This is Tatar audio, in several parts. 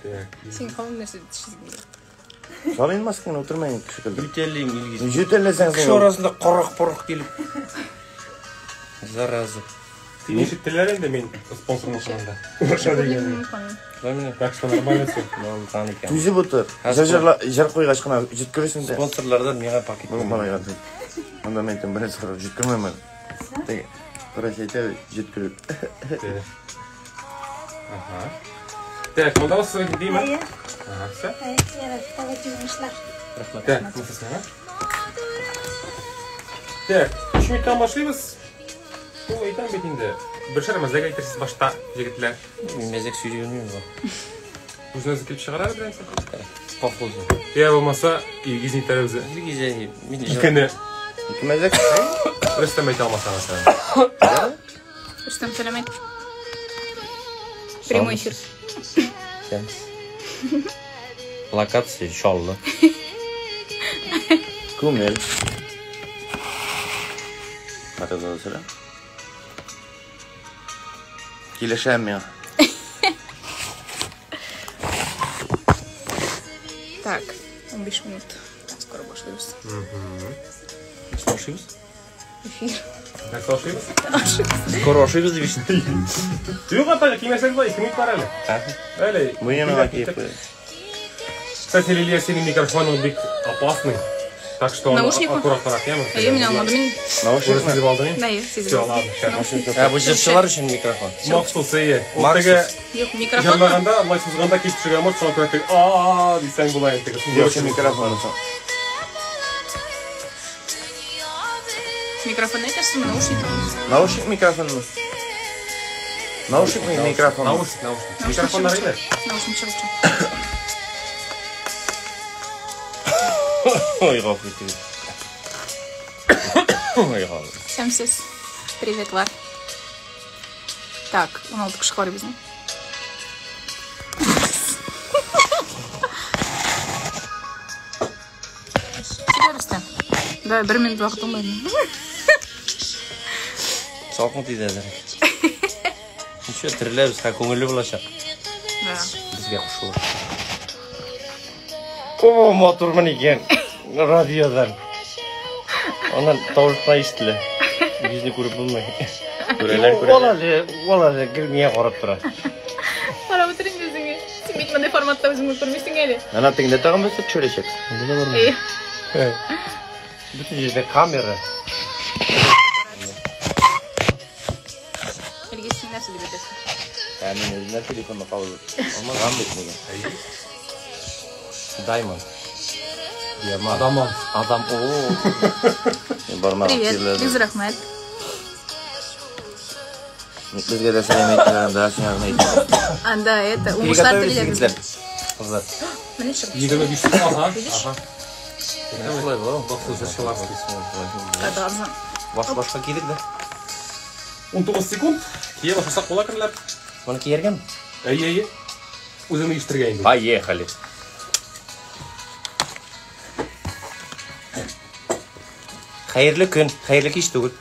Так. Син кавым нәрсә төшесең килә. Салын маскаңны, утырма инде кеше көлдереп. Ютәллим, Илгиз. Ютәлләсәң Кеше син. арасында корык-порык килеп. Зараза. Син ишеттеләр инде мин спонсор булганда. Урша дигән. Шулай Так что нормально все. Оныткан икән. Түзеп утыр. Җыр җырла, җыр куйгач кына җиткерерсең дә. Спонсорлардан миңа пакет. Бу малайга дип. Анда мен әйтәм, беренче карап җиткермәм әле. Теге, врач әйтә, җиткереп. Ага. Так, монда басып димме? Әйе, Ага, все. әйе, ярар, давайте уңышлар. Рәхмәт. Так, монысы сиңа. Так, 3 минуттан башлыйбыз. Ул әйтәм бит инде. Бершәр мәзәк әйтерсез башта, егетләр. Мин мәзәк сөйли белмим бу. Үзен үзе килеп чыгара беләнсең. Походу. Я булмаса, Илгиз нитәр үзе. Илгиз әй, мин җыр- Икене. Ике мәзәк. Рөстәм әйтә алмаса мәсәлән. Рөстәм сәлам әйт. Прямой эфир. Исәнмесез. Локация Чаллы. Күңел. Карагыз әле. Килешәм миңа. Так, 15 минут. Скоро башлыйбыз. Нәрсә ашыйбыз? Эфир. Нәрсә ашыйбыз? Скоро ашыйбыз дип ишеттем. Юк, ата, кимәсәң була, 2 минут бар әле. Әле. Бу миңа киеп. Кстати, Лилия, синең микрофоның бик опасный. Так что аны Наушник мы? аккуратрак, яме? Әйе, мин алмадым инде. Уже Наушникмы? сизеп алдың инде? Да, иә, сизеп Все, алдым. ладно, щас. Ә, бу җырчылар өчен микрофон. Махсус, әйе. Ул Максус. теге Юк, микрофон. җырлаганда, лайк сузганда кич төшергән булса, шуңа күрә теге а дисәң була инде. Теге Яхшы микрофон. соң. Микрофон әйтәсезме, наушник? Наушник микрофонмы? Наушник микрофон. Наушник, наушник. Микрофоннар иде. Наушник чыгып чык. Ой, гафу итегез. Ой, гафу. Исәнмесез. Приветлар. Так, 16 кеше карый безне. Сөйлә, Рөстәм. Да, бер минут вакытың бар. Салкын тиде әзерәк. Ничего, тереләбез, һә күңелле булачак. Да. Безгә кушылып. О, матурмын икән. Радиодан. Аннан тавыш кына ишетелә. Йөзне күреп булмый. Күрәләр, Ул күрәләр. әле, ул әле гел миңа карап тора. Карап утыр инде үзеңә. Син бит мондый форматта үзеңне күрмисең әле. Ана тегендә тагын берсе төшерәчәк. Монда да бармы? Әйе. Бөтен җирдә камера. Илгиз, син нәрсә дип әйтәсең? Ә мин үземә телефонны кабызып. Алмаган бит нигә. Diamond. Диамант. Адаман. Адам. О. Мин бармагым Привет, тирләде. бик зур рәхмәт. Безгә дә сәлам әйттеләр, анда сиңа гына әйттеләр. Анда это, уңышлар Приготовились, телиләр егетләр. безгә. Кызлар. Менә чыгып. 25 ага. Ага. Шулай була. Махсус җырчыларский. Кадазы. Баш башка кидек дә. 19 секунд. Кия башласак була керләп. Моны кияргәме? Әйе, әйе. Үзеңне ишетергә инде. Поехали. Хәерле көн, хәерле кич түгел.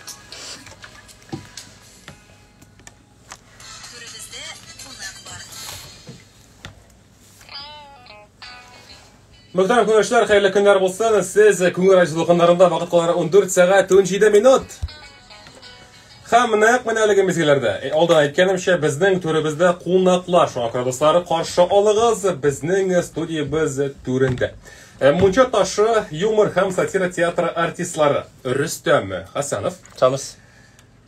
Мөхтәрәм күрүчеләр, хәерле көннәр булсын. Сез Күңел радиосы дулкыннарында вакыт калары 14 сәгать 17 минут. Һәм нәкъ менә әлеге мизгелләрдә, алдан әйткәнемчә, безнең түребездә кунаклар. Шуңа күрә, дуслар, каршы алыгыз безнең студиябез түрендә. Мунча ташы юмор һәм сатира театры артистлары Рөстәм Хәсәнов, Тамыз.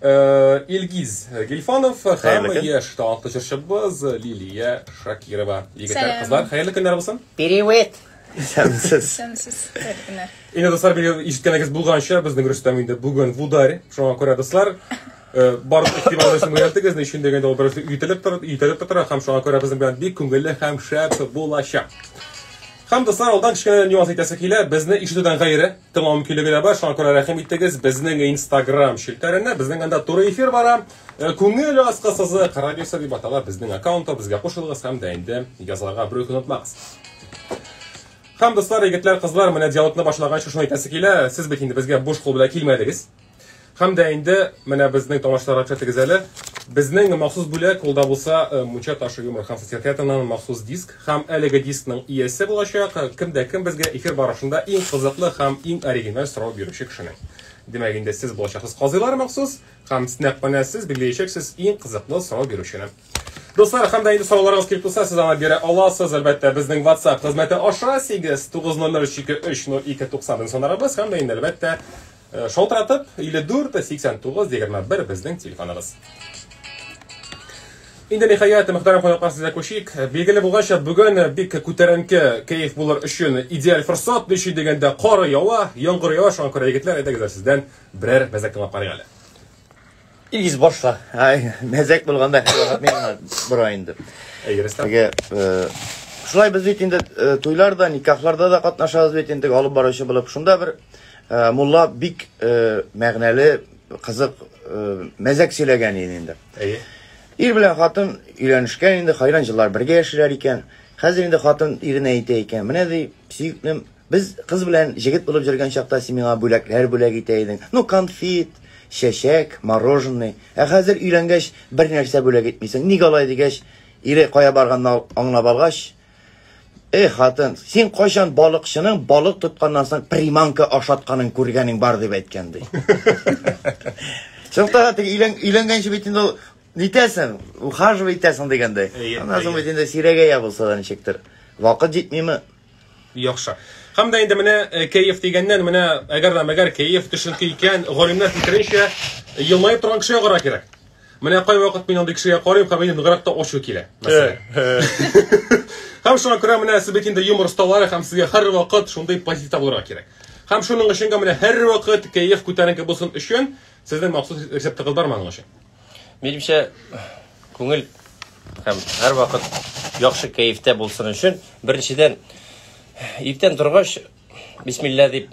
Илгиз Гильфанов һәм Хәерле көн. яшь талантлы җырчыбыз Лилия Шакирова. Егетләр, Сәлам. кызлар, хәерле көннәр булсын. Привет. Исәнмесез. Исәнмесез. Хәерле көннәр. Инде дуслар, билгеле ишеткәнегез булганча, безнең Рөстәм инде бүген в ударе. Шуңа күрә дуслар, барлык игътибарыгызны юнәлтегез, ни өчен дигәндә ул бераз өйтелеп тора, өйтелеп тора һәм шуңа күрә безнең белән бик күңелле һәм шәп булачак. Һәм дуслар, алдан кечкенә нюанс әйтәсе килә, безне ишетүдән гайре тыңлау мөмкинлеге дә бар, шуңа күрә рәхим итегез безнең Instagram челтәренә, безнең анда туры эфир бара. Күңел аскы сызык радиосы дип атала безнең аккаунтта, безгә кушылыгыз һәм дә инде язылырга бер үк онытмагыз. Һәм дуслар, егетләр, кызлар, менә диалогны башлаганчы шуны әйтәсе килә, сез бит инде безгә буш кул белән килмәдегез. Һәм дә инде менә безнең тамашачыларга күрсәтегез әле. Безнең махсус бүләк ул да булса Мунча ташы юмор һәм сатира театрыннан махсус диск һәм әлеге дискның иясе булачак кем дә кем безгә эфир барышында иң кызыклы һәм иң оригиналь сорау бирүче кешенең. Димәк, инде сез булачаксыз казыйлар махсус һәм нәкъ менә сез билгеләячәксез иң кызыклы сорау бирүчене. Дуслар, һәм дә инде сорауларыгыз килеп туса, сез аны бирә аласыз, әлбәттә, безнең WhatsApp хезмәте аша 8 900 2 3 02 90 саннарыбыз һәм дә инде, әлбәттә, шалтыратып 54 89 21 безнең телефоныбыз. Инде ниһаять, мөхтәрәм кунаклар, сезгә күчик. Билгеле булганча, бүген бик күтәренке кәеф булыр өчен идеаль форсат. Ни өчен дигәндә, кар ява, яңгыр ява, шуңа күрә, егетләр, әйдәгез әле сездән берәр мәзәк тыңлап карыйк әле. Илгиз башла. Ай, мәзәк булганда һәрвакыт мин генә бора инде. Әй, Рөстәм. Теге, шулай без бит инде туйларда, никахларда да катнашабыз бит инде алып баручы булып. Шунда бер мулла бик мәгънәле, кызык мәзәк сөйләгән иде инде. Әйе. Ир белән хатын өйләнешкән инде, хайран җыллар бергә яшиләр икән. Хәзер инде хатын иренә әйтә икән: "Менә ди, сөеклем, без кыз белән җегет булып йөргән чакта син миңа бүләкләр бүләк итә идең. Ну, конфет, чәчәк, мороженое. Ә хәзер өйләнгәч бер нәрсә бүләк итмисең. Ник алай?" дигәч, ире кая барганны аңлап алгач, Эй, хатын, син кайчан балыкчының балык тотканнан соң приманка ашатканын күргәнең бар дип әйткән ди. Чынлыкта теге өйләнгәнче бит инде ул нитәсең, ухаживать итәсең дигәндәй. Аннан соң бит инде сирәгәя булса да ничектер. Вакыт җитмиме? Яхшы. Һәм дә инде менә кәеф дигәннән, менә әгәр дә мәгәр кәеф төшенке икән, галимнәр фикеренчә, елмаеп торган кешегә карарга кирәк. Менә кайвакыт мин андый кешегә карыйм һәм мине ныграк та ачу килә, мәсәлән. Һәм шуңа күрә менә сез бит инде юмор осталары һәм сезгә һәрвакыт шундый позитивта булырга кирәк. Һәм шуның өчен гә менә һәрвакыт кәеф күтәренке булсын өчен сезнең махсус рецептыгыз бармы аның өчен? Минемчә, күңел һәм һәрвакыт яхшы кәефтә булсын өчен, беренчедән, иртән торгач, бисмилла дип,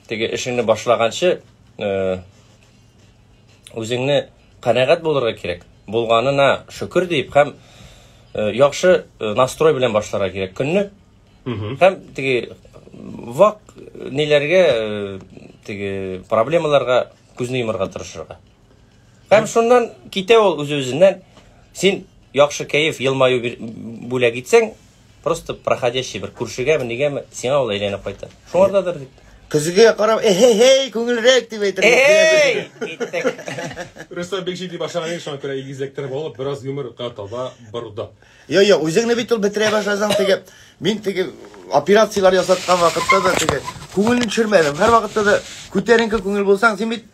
теге эшеңне башлаганчы, үзеңне канәгать булырга кирәк. Булганына шөкер дип һәм яхшы настрой белән башларга кирәк көнне. Һәм теге вак ниләргә, теге проблемаларга күзне йомарга тырышырга. Һәм шуннан китә ул үзе-үзеннән. Син яхшы кәеф, елмаю бүләк итсәң, просто проходящий бер күршегәме, нигәме, сиңа ул әйләнеп кайта. Шуңардадыр дип. Көзгегә карап, эхе-хей, күңелрәк дип әйтергә. Эй, киттек. Рөстәм бик җитди башлаган иде, шуңа күрә игезәктер булып, бераз юморга таба борды. Йо, йо, үзеңне бит ул бетерә башласаң, теге, мин теге операцияләр ясаткан вакытта да теге күңелне төшермәдем. Һәр вакытта да күтәренке күңел булсаң, син бит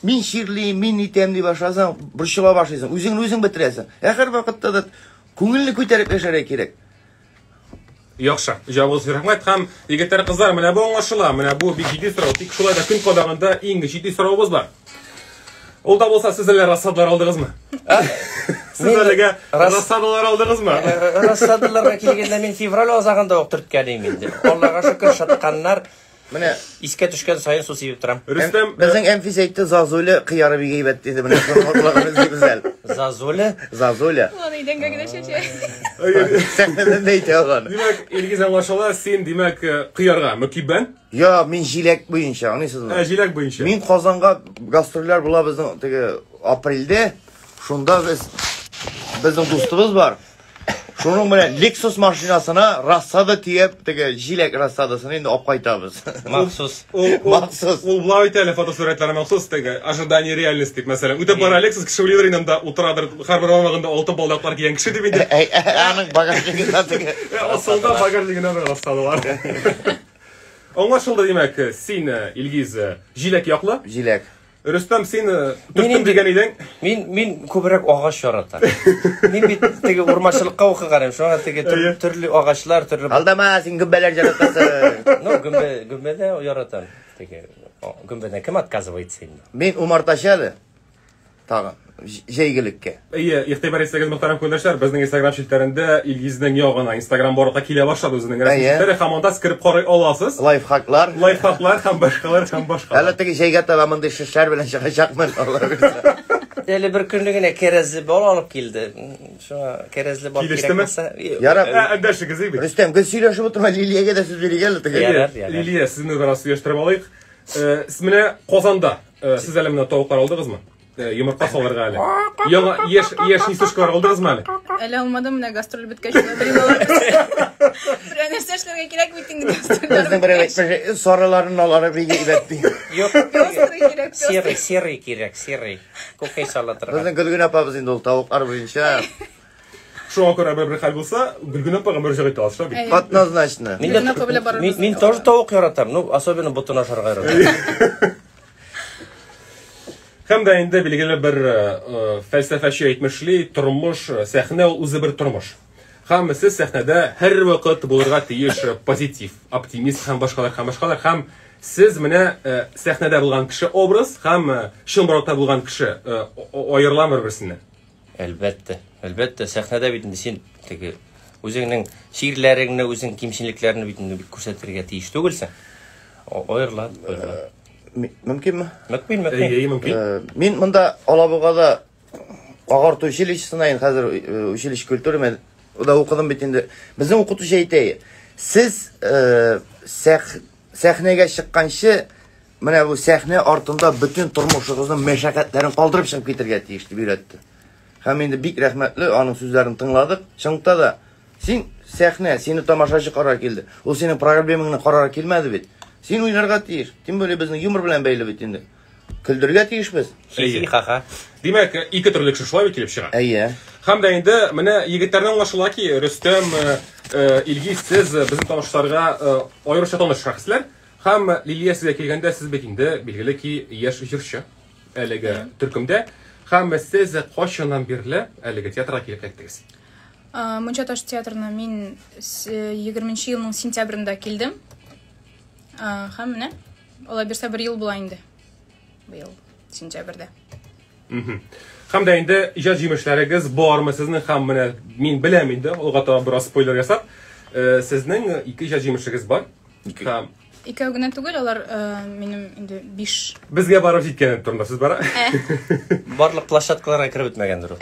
мин чирлим, мин нитәм дип башласаң, борчыла башлыйсың. Үзеңне үзең бетерәсең. Ә һәр вакытта да күңелне күтәреп яшәргә кирәк. Яхшы. Җавабыгыз өчен рәхмәт. Һәм егетләр, кызлар, менә бу аңлашыла. Менә бу бик җитди сорау. Тик шулай да көн кадагында иң җитди соравыбыз бар. Ул да булса, сез әллә рассадалар алдыгызмы? Сез әлегә рассадалар алдыгызмы? Рассадаларга килгәндә мин февраль азагында ук төрткән идем инде. Аллага шөкер, шытканнар. Менә искә төшкән саен су сибеп торам. Рөстәм, безнең Әнфис әйтте, Зазуля кыяры бик әйбәт диде. Менә шуны колагын эзлибез әле. Зазуля? Зазуля. Ул аны идәнгә генә чәчә. Сәхнәдән дә әйтә алган. Димәк, Илгиз аңлашыла, син, димәк, кыярга мөкиббән? Я, мин җиләк буенча, аңлыйсызмы? Ә, җиләк буенча. Мин Казанга гастрольләр була безнең теге апрельдә. Шунда без безнең дустыбыз бар. Шуның белән Lexus машинасына рассада төяп, теге җиләк рассадасын инде алып кайтабыз. Махсус. Махсус. Ул болай әйтә әле фотосурәтләре махсус теге ожидание реальность дип, мәсәлән. Үтеп бара Lexus, кеше уйлыйдыр инде анда утырадыр, һәрбер бармагында алтын балдаклар кигән кеше дип инде. Аның багажнигында теге. Асылда багажнигында бер рассадалар. Аңлашылды, димәк, син, Илгиз, җиләк яклы. Җиләк. Рөстәм, син төрттем дигән идең. Мин күбрәк агач яратам. Мин бит теге урманчылыкка укыган идем, шуңа теге төрле агачлар, төрле Алдама, син гөмбәләр яратасың. Ну, гөмбә дә яратам. Теге гөмбәдән кем отказывается инде? Мин умартачы әле. Тагын җәйгелеккә. Әйе, игътибар итсәгез, мөхтәрәм көндәшләр, безнең Instagram челтәрендә Илгизнең ягына Instagram барлыкка килә башлады үзенең рәсми челтәре һәм анда сез кереп карый аласыз. Лайфхаклар. Лайфхаклар һәм башкалар һәм башкалар. Әле теге җәйгә таба мондый шешләр белән чыгачакмын, Алла бирсә. Әле бер көнне генә кәрәзле бал алып килде. Шуңа кәрәзле бал кирәк булса. Ярар. Эндәшегез бит. Рөстәм, гел сөйләшеп утырма, Лилиягә дә сүз бирик әле теге. Ярар, ярар. Лилия, сезне бераз сөйләштереп алыйк. Сез менә Казанда, сез әле менә тавыклар алдыгызмы? Йомырка салырга әле. Яңа яшь яшь несушкалар алдыгызмы әле? Әле алмадым, менә гастроль беткәч бер ел алырбыз. Берәр нәрсә эшләргә кирәк бит инде гастрольләр Безнең берәү беткәч. әйтмешли, сарыларын алары бик әйбәт ди. Юк. Пестрый кирәк, пестрый. Серый, серый кирәк, серый. Күкәй сала торган. Безнең Гөлгенә апабыз инде ул тавыклар буенча Шуңа күрә бер бер хәл булса, Гөлгенә апага мөрәҗәгать итә аласыз, шулай бит? Әйе. однозначно. Мин дә Гөлгенә апа белән барырбыз. мин, мин тоже тавык яратам. Ну, особенно ботын ашарга яратам. Һәм дә инде билгеле бер фәлсәфәче әйтмешли, тормыш, сәхнә ул үзе бер тормыш. Һәм сез сәхнәдә һәрвакыт булырга тиеш позитив, оптимист һәм башкалар һәм башкалар. Һәм сез менә сәхнәдә булган кеше образ һәм чынбарлыкта булган кеше аерыла бер-берсеннән. Әлбәттә, әлбәттә, сәхнәдә бит инде син теге үзеңнең чирләреңне, үзең кимчелекләреңне бит инде бик күрсәтергә тиеш түгелсең. Аерыла, аерыла. Мөмкинме? Мөмкин, мөмкин. Әйе, мөмкин. Мин монда Алабугада агарту училищесына инде хәзер училище культуры мен да укыдым бит инде. Безнең укытучы әйтә, сез сәхнәгә чыкканчы менә бу сәхнә артында бөтен тормышыгызның мәшәкатьләрен калдырып чыгып китәргә тиеш дип өйрәтте. Һәм инде бик рәхмәтле аның сүзләрен тыңладык. Чынлыкта да син сәхнә, сине тамашачы карар килде. Ул синең проблемаңны карар килмәде бит. Син уйнарга тиеш. Тем более безнең юмор белән бәйле бит инде. Көлдергә тиешбез. Хи-хи, ха-ха. Димәк, ике төрле кеше шулай бит килеп чыга. Әйе. Һәм дә инде менә егетләрдән аңлашыла ки, Рөстәм, Илгиз, сез безнең тамашачыларга аеруча таныш шәхесләр. Һәм Лилия сезгә килгәндә, сез бит инде билгеле ки яшь җырчы әлеге төркемдә. Һәм сез кайчаннан бирле әлеге театрга килеп эләктегез? Мунча таш театрына мин 20 елның сентябрендә килдем. Һәм менә алай бирсә бер ел була инде. Быел сентябрьдә. Һәм дә инде иҗат җимешләрегез бармы сезнең? Һәм менә мин беләм инде, алга таба бераз спойлер ясап, сезнең ике иҗат җимешегез бар. Һәм Икәү генә түгел, алар минем инде 5. Безгә барып җиткән турында сүз бара. Барлык площадкаларга кереп бетмәгәндер ул.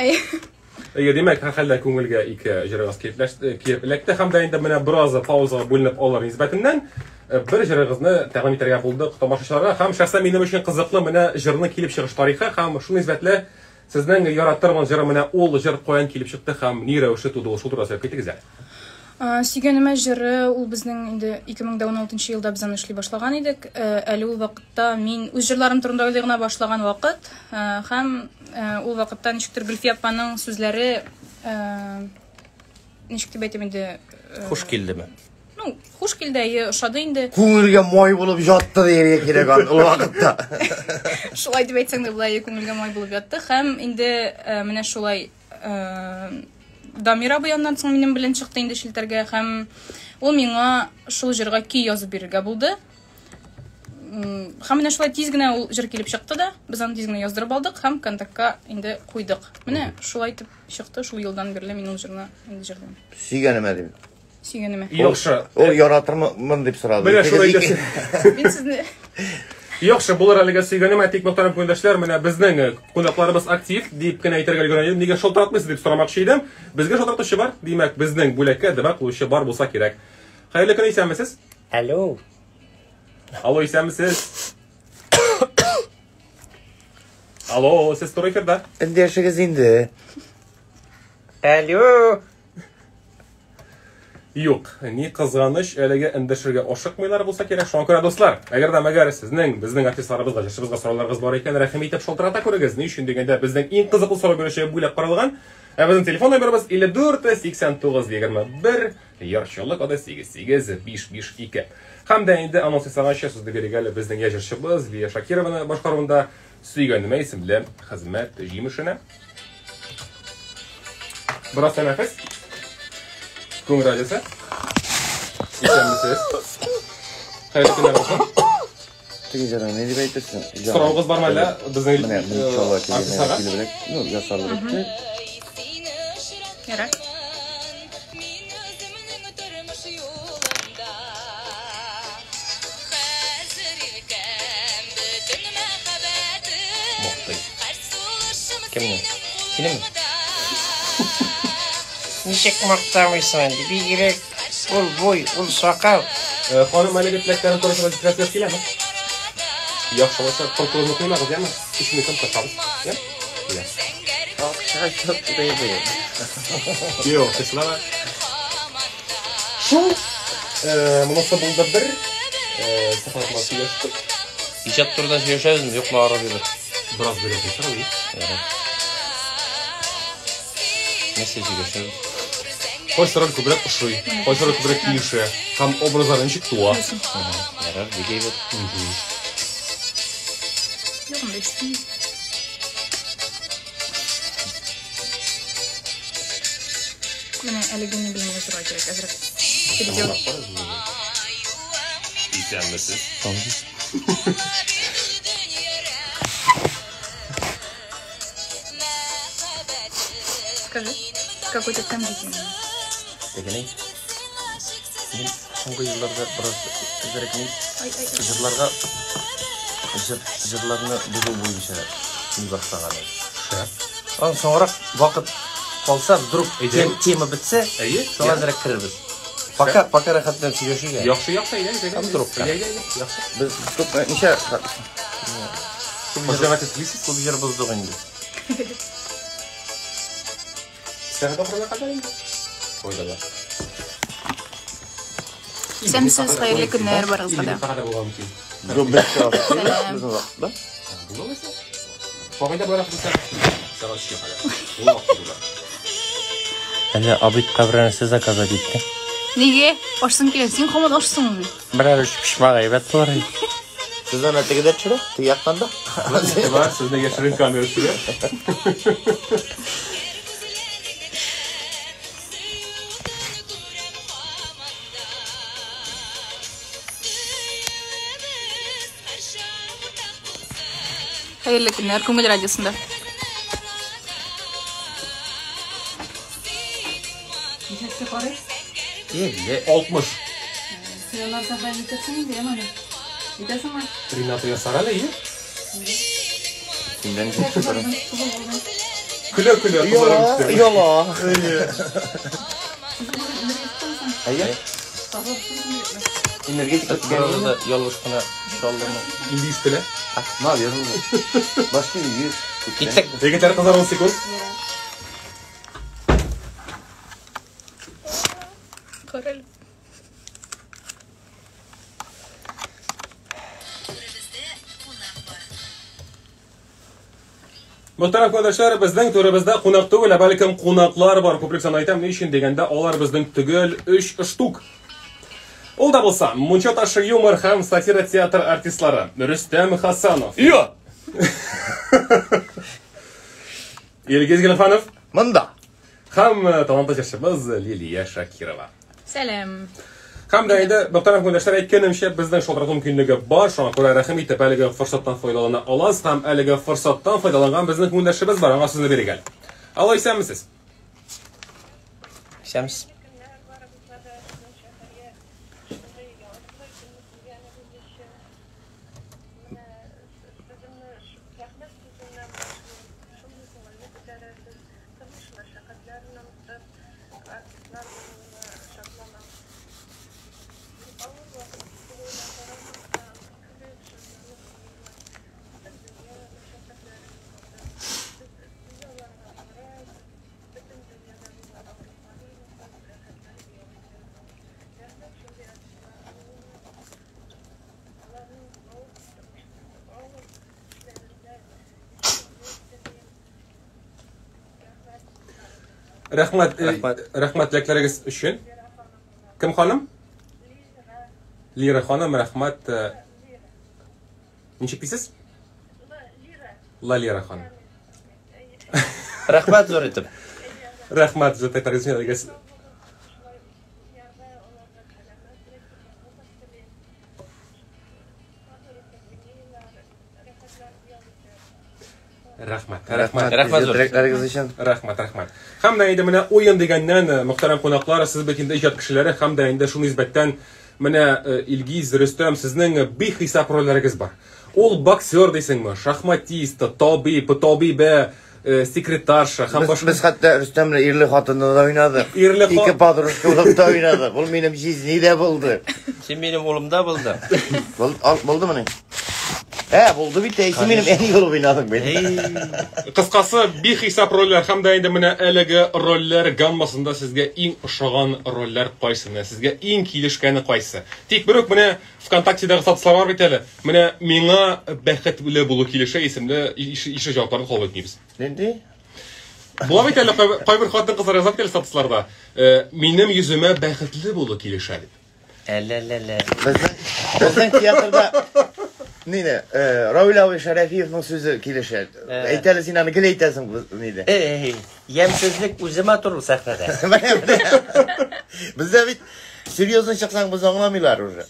Әйе, димәк, һәрхәлдә күңелгә ике җырыгыз килеп эләкте. Һәм дә инде менә бераз паузага бүленеп алыр нисбәтеннән бер җырыгызны тәкъдим итәргә булдык тамашачыларга. Һәм шәхсән минем өчен кызыклы менә җырның килеп чыгыш тарихы һәм шул нисбәтле сезнең яратырмын җыры, менә ул җыр каян килеп чыкты һәм ни рәвешле туды ул, шул турыда сөйләп китегез әле. Сөйгәнемә җыры ул безнең инде 2016 елда без аны эшли башлаган идек. Әле ул вакытта мин үз җырларым турында уйлый гына башлаган вакыт. Һәм ул вакытта ничектер Гөлфия апаның сүзләре, ничек дип әйтим инде, Хуш килдеме? Ну, хуш килде, әйе, ошады инде. Күңелгә май булып ятты дияргә кирәк аны ул вакытта. Шулай дип әйтсәң дә була, әйе, күңелгә май булып ятты. Һәм инде менә шулай Дамир абый аннан соң минем белән чыкты инде челтәргә, һәм ул миңа шул җырга көй язып бирергә булды. Һәм менә шулай тиз генә ул җыр килеп чыкты да, без аны тиз генә яздырып алдык һәм контактка инде куйдык. Менә шулай итеп чыкты, шул елдан бирле мин ул җырны инде җырлыйм. Сөйгәнемә дип. Сөйгәнемә. Яхшы. Ул яратырмын дип сорады. Менә шулай әйтәсең. Мин сезне Яхшы, булыр әлегә сөйгәнемә, тик мөхтәрәм күңелдәшләр, менә безнең кунакларыбыз актив дип кенә әйтергә өлгерә идем. Нигә шалтыратмыйсыз дип сорамакчы идем. Безгә шалтыратучы бар. Димәк, безнең бүләккә дәва кылучы бар булса кирәк. Хәерле көн, исәнмесез? Алло. Алло, исәнмесез? Алло, сез туры эфирда. Эндәшегез инде. Алло. Юк, ни кызганыч, әлегә эндәшергә ашыкмыйлар булса кирәк. Шуңа күрә, дуслар, әгәр дә мәгәр сезнең безнең артистларыбызга, җырчыбызга сорауларыгыз бар икән, рәхим итеп шалтырата күрегез. Ни өчен дигәндә, безнең иң кызыклы сорау бирүче бүләк каралган. Ә безнең телефон номерыбыз 54 89 21, Яр Чаллы коды 88 552. Һәм дә инде анонс ясаганча сүзне бирик әле безнең яшь җырчыбыз Лия Шакированы башкаруында Сөйгәнемә исемле хезмәт җимешенә. Бераз тәнәфес. Күңел радиосы. Исәнмесез. Хәерле көннәр булсын. Теге җырың ни дип әйтерсең? Соравыгыз бармы әллә безнең Менә Мунчала килеп артистларга? килебрәк, ну, ясалып бетте. Ярар. Мактый. Кемне? Синеме? Ничек мактамыйсың инде? Бигрәк ул буй, ул сакал. Ханым, әлеге теләкләрен турысына җиткерәсегез киләме? Яхшы, алайса, холкыгызны куймагыз, яме? Өч минуттан кайтабыз. Я? Я. Акча юк диде. Юк, числама. Шул, монысы булды бер, Стефан белән сөйләштек. Иҗат турында сөйләшәбезме, юкмы ары бире? Бераз биреп куйсаң, Ярар. Нәрсә сөйләшәбез? Кайсы роль күбрәк ошый, кайсы роль күбрәк килешә һәм образлар ничек туа? Ярар, бик әйбәт. Юк, анда ишетмим. Менә әлеге ни белән язырга кирәк, әзрәк переделать. Исәнмесез. Скажи, какой ты кондитер? Тегене. Мин соңгы елларда бераз әзрәк ни Ай, ай, ай. җырларга җыр, җырларны бозу буенча ни башлаган идем. Шәп. Аннан соңрак вакыт калса, вдруг Әйдә. тема бетсә, Әйе. шуңа әзрәк керербез. Пока, пока рәхәтләнеп сөйләшик әле. Яхшы, яхшы, әйдә, әйдә. Там трубка. Әйдә, әйдә, яхшы. Без күп ничә Мөрәҗәгать итмисез? Күп җыр боздык инде. Сәгать ахырына кадәр инде. Файдалы. Исәнмесез, хәерле көннәр барыгызга да. Кадәр булган мөмкин. Юк, без Сәлам. Безнең вакытта. Булмаса? Кагыйдә буларак бу сәгать сәгать өчкә кадәр. Ул вакыт була. Әллә абитка берәрсе заказать итте. Нигә? Ашсың килә. Син һаман ашсың бит. Берәр өч почмак әйбәт булыр иде. Сез аны тегедә төшерә, теге яктан да. Бар, сезне яшерен камера төшерә. Хәерле көннәр, Күңел радиосында. Ничәсе карый? 50. 60. Син алар сәфәр итәсең инде, яме? Итәсеңме? Рената ясар әле, ие? Синдән ничә төшерә? Көлә-көлә Яла, кызарып китте. яла. Әйе. Энергетик Бераз да ялгыш кына чалдымы. Инде ишетелә. Наверное. Башка 100. Киттек. Егетләр, кызлар, 10 секунд. Карале. Мөхтәрәм көндәшләр, безнең түребездә кунак түгел, ә бәлкем кунаклар бар. Күплек сан әйтәм, ни өчен дигәндә, алар безнең төгәл 3 штук. Ул да булса, Мунча ташы юмор һәм сатира театр артистлары Рөстәм Хасанов, Йо! Илгиз Гилфанов Монда. һәм талантлы җырчыбыз Лилия Шакирова. Сәлам. Һәм дә инде мөхтәрәм көндәшләр, әйткәнемчә, безнең шалтырату мөмкинлеге бар, шуңа күрә рәхим итеп әлеге форсаттан файдалана аласыз һәм әлеге форсаттан файдаланган безнең көндәшебез бар, аңа сүзне бирик әле. Алло, исәнмесез? Исәнмесез. Рәхмәт, Рәхмәт. рәхмәт теләкләрегез өчен. Кем ханым? Лира ханым, рәхмәт. Ничек дисез? Лалира ханым. Рәхмәт зур итеп. Рәхмәт зур теләкләрегез өчен. Әлегез. Рәхмәт, рәхмәт. Рәхмәт зур. Теләкләрегез өчен. Рәхмәт, рәхмәт. Һәм дә инде менә уен дигәннән, мөхтәрәм кунаклар, сез бит инде иҗат кешеләре, һәм дә инде шул нисбәттән менә Илгиз, Рөстәм, сезнең бихисап рольләрегез бар. Ул боксер дисеңме, шахматист, табиб, табибә, секретарша һәм Без, башка. без хәтта Рөстәм белән ирле хатынны да уйнадык. Ирле Ике подружка булып та уйнадык. Ул минем җизни дә булды. Син минем улымда булды. Булдымыни? Ә, булды бит, әй, син минем әни булып уйнадың бит. Кыскасы, бихисап рольләр һәм дә инде менә әлеге рольләр гаммасында сезгә иң ошаган рольләр кайсы? Менә сезгә иң килешкәне кайсы? Тик берүк менә ВКонтактедагы статуслар бар бит әле. Менә миңа бәхетле булу килешә исемле ише җавапларны кабул итмибез. Нинди? Була бит әле кайбер хатын-кызлар яза бит әле статусларда. Минем йөземә бәхетле булу килешә дип. Әлә-лә-лә. Безнең безнең театрда нине, Равил абый Шәрәфиевның сүзе килешә. Әйт әле син аны гел әйтәсең ниде. Эй, ямьсезлек үзе матур ул сәхнәдә. Менә менә. Бездә бит серьезно чыксаң без аңламыйлар уже.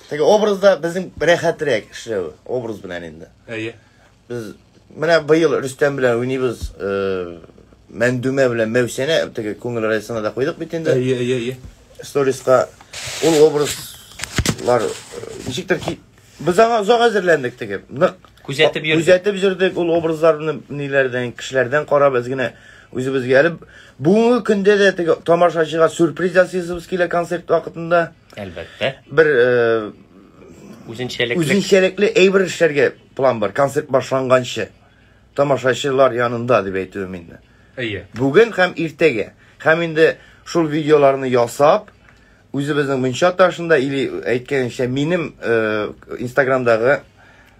Теге образда безнең рәхәтрәк эшләү, образ белән инде. Әйе. Без менә быел Рөстәм белән уйныйбыз, Мәндүмә белән Мәүсәнә, теге күңел райсына да куйдык бит инде. Әйе, әйе, әйе. Сториска ул образлар ничектер ки без аңа озак әзерләндек теге. Нык күзәтеп йөрдек. Күзәтеп йөрдек ул образларны ниләрдән, кешеләрдән карап без генә үзебезгә әле бүгенге көндә дә теге тамашачыга сюрприз ясыйсыбыз килә концерт вакытында. Әлбәттә. Бер үзенчәлекле үзенчәлекле әйбер эшләргә план бар. Концерт башланганчы тамашачылар янында дип әйтүем инде. Әйе. Бүген һәм иртәгә. Һәм инде шул видеоларны ясап, үзебезнең мунча ташында или әйткәнчә минем Инстаграмдагы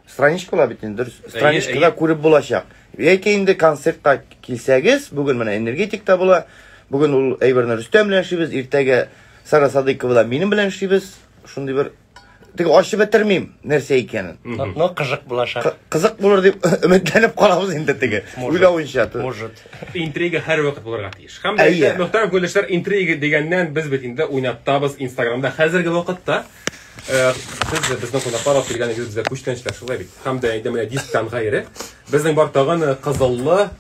страничка була бит инде, дөрес. Страничкада күреп булачак. Яки инде концертка килсәгез, бүген менә энергетикта була. Бүген ул әйберне Рөстәм белән эшлибез, иртәгә Сара Садыйкова да минем белән эшлибез. Шундый бер теге ачып бетермим нәрсә икәнен. Но кызык булачак. Кызык булыр дип өметләнеп калабыз инде теге. Уйлавынча. Может. Интрига һәрвакыт булырга тиеш. Һәм дә мөхтәрәм күрүчеләр, интрига дигәннән без бит инде уйнатабыз Инстаграмда хәзерге вакытта. Сез безнең кунаклар алып килгәнегез безгә күчтәнәчләр шулай бит. Һәм дә инде менә дисктан гайре безнең бар тагын кызыллы,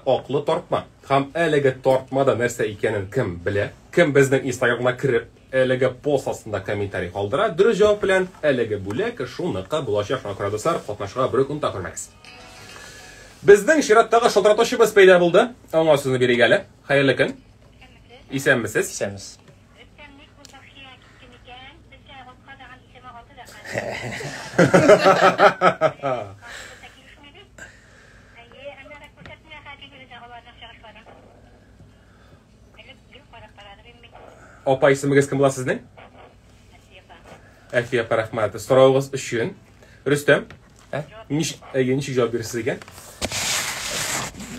аклы тартма. Һәм әлеге тартмада нәрсә икәнен кем белә? Кем безнең Инстаграмга кереп, әлеге пост астында комментарий калдыра, дөрес җавап белән әлеге бүләк шуныкы булачак. Шуңа күрә, дуслар, катнашырга берүк оныта күрмәгез. Безнең чираттагы шалтыратучыбыз пәйда булды. Аңа сүзне бирик әле. Хәерле көн. Исәнмесез? Исәнмесез. Апа, исемегез кем була сезнең? Әлфия апа, рәхмәт. Соравыгыз өчен. Рөстәм, ничек, әйе, ничек җавап бирерсез икән?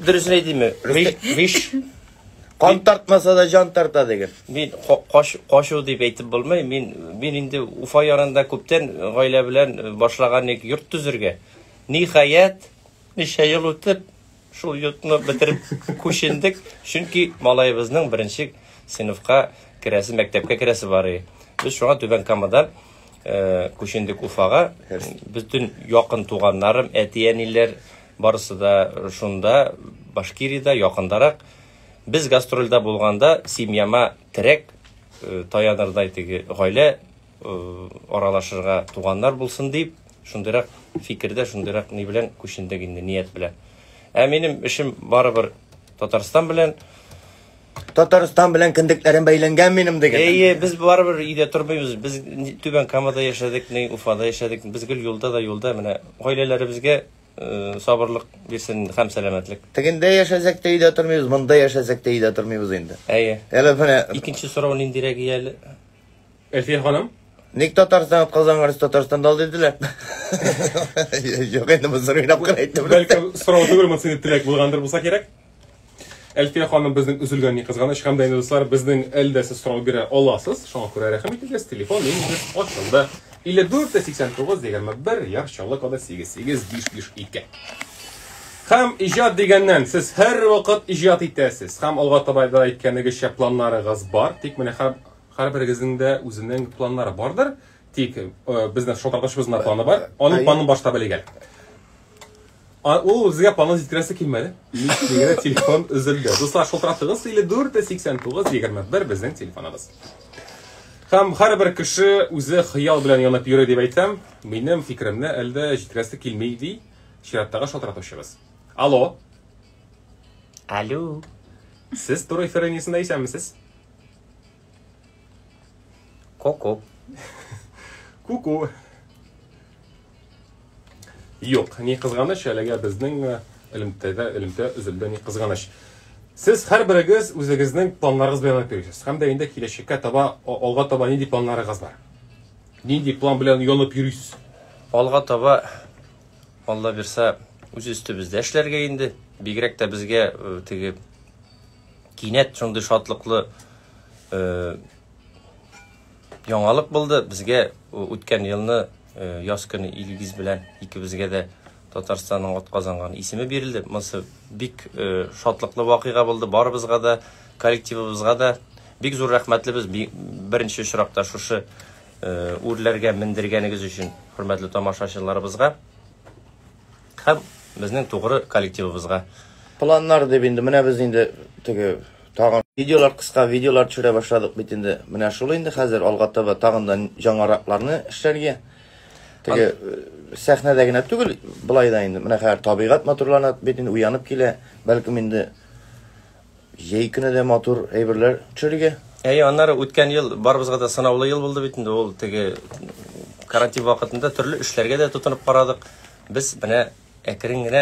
Дөресен әйтимме? Виш. Кан тартмаса да җан тарта дигән. Мин кашу дип әйтеп булмый. Мин инде Уфа янында күптән гаилә белән башлаган идек йорт төзергә. Ниһаять, ничә ел үтеп, шул йортны бетереп күчендек. Чөнки малаебызның беренче сыйныфка керәсе, мәктәпкә керәсе бар иде. Без шуңа Түбән Камадан күчендек Уфага. Бөтен якын туганнарым, әти-әниләр барысы да шунда, Башкириядә, якындарак. Без гастрольдә булганда семьяма терәк, таянырдай теге гаилә, аралашырга туганнар булсын дип, шундыйрак фикердә, шундыйрак ни белән күчендек инде, ният белән. Ә минем эшем барыбер Татарстан белән. Татарстан белән кендекләрем бәйләнгән минем дигән. Әйе, без барыбер өйдә тормыйбыз. Без Түбән Камада яшәдек, ни Уфада яшәдек. Без гел юлда да юлда. Менә гаиләләребезгә сабырлык бирсен һәм сәламәтлек. Тегендә яшәсәк тә өйдә тормыйбыз, монда яшәсәк тә өйдә тормыйбыз инде. Әйе. Әле менә икенче сорау ниндирәк әле? Әлфия ханым? Ник Татарстан Казанга Татарстанда ал диделәр. Юк, инде бу сорауны уйлап кына әйттем. Бәлкем сорау түгел, монысы инде теләк булгандыр булса кирәк. Әлфия ханым безнең өзелгән ни кызганыч һәм дә инде дуслар, безнең әле дә сез сорау бирә аласыз. Шуңа күрә рәхим итегез, телефон линиябез ачылды. 54 89 21 Яр Чаллы коды 88552. Һәм иҗат дигәннән, сез һәрвакыт иҗат итәсез. Һәм алга таба да әйткәнегезчә планнарыгыз бар. Тик менә һәрберегезнең дә үзенең планнары бардыр. Тик безнең шалтыратучыбызның да планы бар. Аның планын башта белик әле. Ул үзгә планын җиткерәсе килмәде. Нигә телефон өзелде. Дуслар, шалтыратыгыз 54 89 21 безнең телефоныбыз. Һәм һәрбер кеше үзе хыял белән янып йөри дип әйтсәм, минем фикеремне әле дә җиткерәсе килми ди чираттагы шалтыратучыбыз. Алло. Алло. Сез туры эфир линиясендә исәнмесез? Ку-ку. Ку-ку. Юк, ни кызганыч, әлегә безнең элемтәдә элемтә өзелде, ни кызганыч. Сез һәрберегез үзегезнең планнарыгыз белән янып йөрисез. Һәм дә инде киләчәккә таба, алга таба нинди планнарыгыз бар? Нинди план белән янып йөрисез? Алга таба, Алла бирса, үз өстебездә эшләргә инде. Бигрәк тә безгә теге кинәт шундый шатлыклы яңалык булды. Безгә үткән елны яз көне Илгиз белән икебезгә дә Татарстанның атказанган исеме бирелде. Монысы бик шатлыклы вакыйга булды барыбызга да, коллективыбызга да. Бик зур рәхмәтлебез беренче очракта шушы үрләргә мендергәнегез өчен, хөрмәтле тамашачыларыбызга һәм безнең тугры коллективыбызга. Планнар дип инде менә без инде теге тагын видеолар, кыска видеолар төшерә башладык бит инде. Менә шул инде хәзер алга таба тагын да яңаракларны эшләргә. Теге сәхнәдә генә түгел, былай да инде менә хәзер табигать матурлана бит инде, уянып килә. Бәлкем инде җәй көне дә матур әйберләр төшерергә. Әйе, аннары үткән ел барыбызга да сынаулы ел булды бит инде. Ул теге карантин вакытында төрле эшләргә дә тотынып карадык. Без менә әкрен генә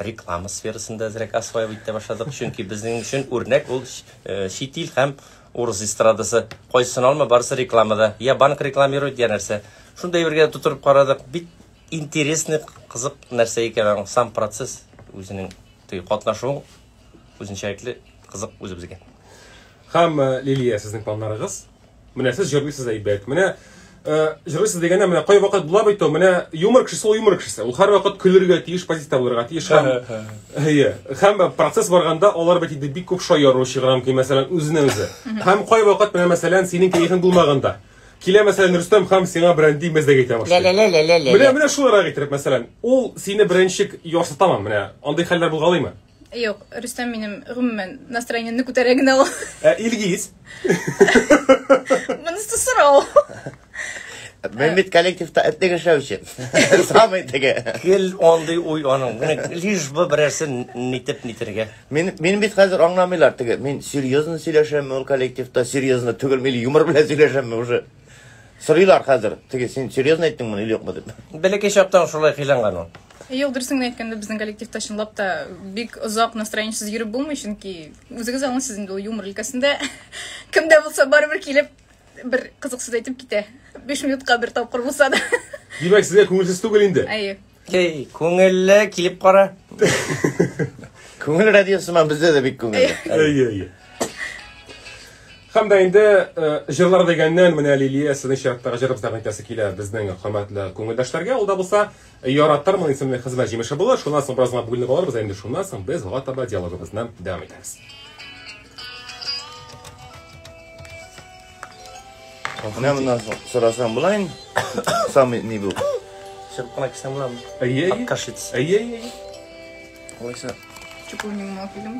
реклама сферасында әзрәк осваивать итә башладык. Чөнки безнең өчен үрнәк ул чит ил һәм урыс эстрадасы. Кайсысын алма, барысы рекламада. Я банк рекламирует, я нәрсә. Шундай әйбергә тотынып карадык. Бик интересный, кызык нәрсә икән аның сам процесс үзенең теге катнашуың үзенчәлекле кызык үзебезгә. Һәм Лилия, сезнең планнарыгыз? Менә сез җырлыйсыз әйбәт. Менә җырлыйсыз дигәндә, менә кайвакыт була бит ул, менә юмор кешесе ул юмор кешесе. Ул һәрвакыт көлергә тиеш, позитивта булырга тиеш һәм әйе, һәм процесс барганда алар бит инде бик күп шаяру чыгара мөмкин, мәсәлән, үзенә үзе. Һәм кайвакыт менә мәсәлән, синең кәефең булмаганда килә мәсәлән Рөстәм һәм сиңа берәнди мәзәк әйтә башлый. Менә менә шуларак иттереп мәсәлән, ул сине беренче ярсытамы менә? Андый хәлләр булгалыймы? Юк, Рөстәм минем гомумән настроениемне күтәрә генә ул. Ә Илгиз? Монысы сорау. Мин бит коллективта этлек эшләүче. Самый теге. Гел андый уй аның. Менә лишь бы берәрсе нитеп нитергә. Мин мин бит хәзер аңламыйлар теге. Мин серьезно сөйләшәмме ул коллективта, серьезно түгелме или юмор белән сөйләшәмме уже. Сорыйлар хәзер. Теге син серьезно әйттең моны или юкмы дип. Бәләкәй чактан шулай хыйланган ул. Юк, дөресен генә әйткәндә, безнең коллективта чынлап та бик озак настроениесез йөреп булмый, чөнки үзегез аңлыйсыз инде ул юмор өлкәсендә кем дә булса барыбер килеп бер кызык сүз әйтеп китә. 5 минутка бер тапкыр булса да. Димәк, сезгә күңелсез түгел инде. Әйе. Эй, күңелле килеп кара. Күңел радиосы бездә дә бик күңелле. Әйе, әйе. Һәм дә инде җырлар дигәннән менә Лилия сезнең чираттагы җырыбызны әйтәсе килә безнең хөрмәтле күңелдәшләргә. Ул да булса Яратырмын исемле хезмәт җимеше булыр. Шуннан соң бераз гына бүленеп алырбыз, ә инде шуннан соң без алга таба диалогыбызны дәвам итәбез. Менә моннан соң сорасаң була инде. Самый ни бу? Чыгып кына китсәң буламы? Әйе, әйе. Откашляться. Әйе, әйе, әйе. Алайса. Чупылнигым алып килдем.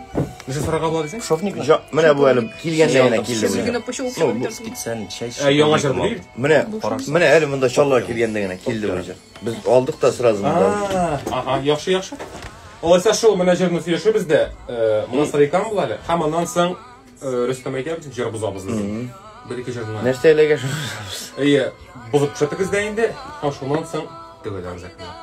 Нәрсә сорарга була дисең? Шовник Жа, менә бу әле килгәндә генә килде бу. Генә пошел Ну, бу- Специально чәй. Ә, яңа җыр бит. Менә, менә әле монда Чаллыга килгәндә генә килде бу җыр. Без алдык та сразу монда. Ага, яхшы, яхшы. Алайса шул менә җырны сөйләшербез дә, моннан соң реклама була әле. Һәм аннан соң Рөстәм әйтәбез, җыр бозабыз дип. Бер-ике җырны. Нәрсә эләгә шул? Әйе, бозып төшәтегез дә инде. Һәм шуннан соң төгәлләрбез әкренләп.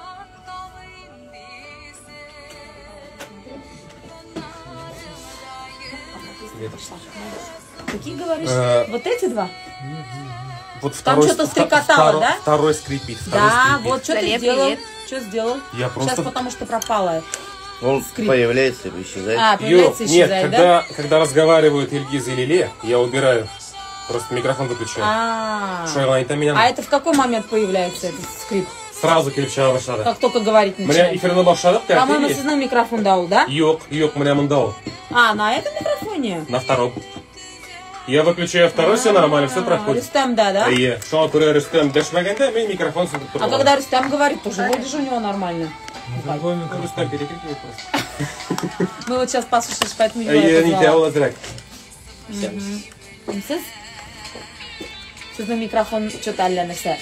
Какие говоришь? Вот эти два? Вот Там второй, что-то стрекотало, да? Второй скрипит. Второй Да, скрипит. вот что ты Привет, сделал? привет. Что сделал? Я просто- Сейчас потому что пропало. Он Скрип. появляется и исчезает. А, Ё, появляется, нет, исчезает, да? когда разговаривают Ильгиз и Лилия, я убираю. Просто микрофон выключаю. А, Шо я там меня а это в какой момент появляется этот скрип? сразу килеп чыга башлады. Как только говорить Менә начинает. эфирны башладык та. По-моему, сезнең микрофонда ул, да? Юк, юк, менә монда ул. А, на этом микрофоне? На втором. Я выключаю второй, все нормально, все проходит. Рустам, да, да? Әйе, шуңа күрә Рөстәм дәшмәгәндә мин микрофон сүндереп А торып когда Рустам говорит, тоже вроде же у него нормально. Рөстәм перекрикивает просто. Мы вот сейчас послушаешь, поэтому я Әйе, его нитә позвала. ул әзрәк. Сез? Сезнең микрофон что-то әллә нәрсә.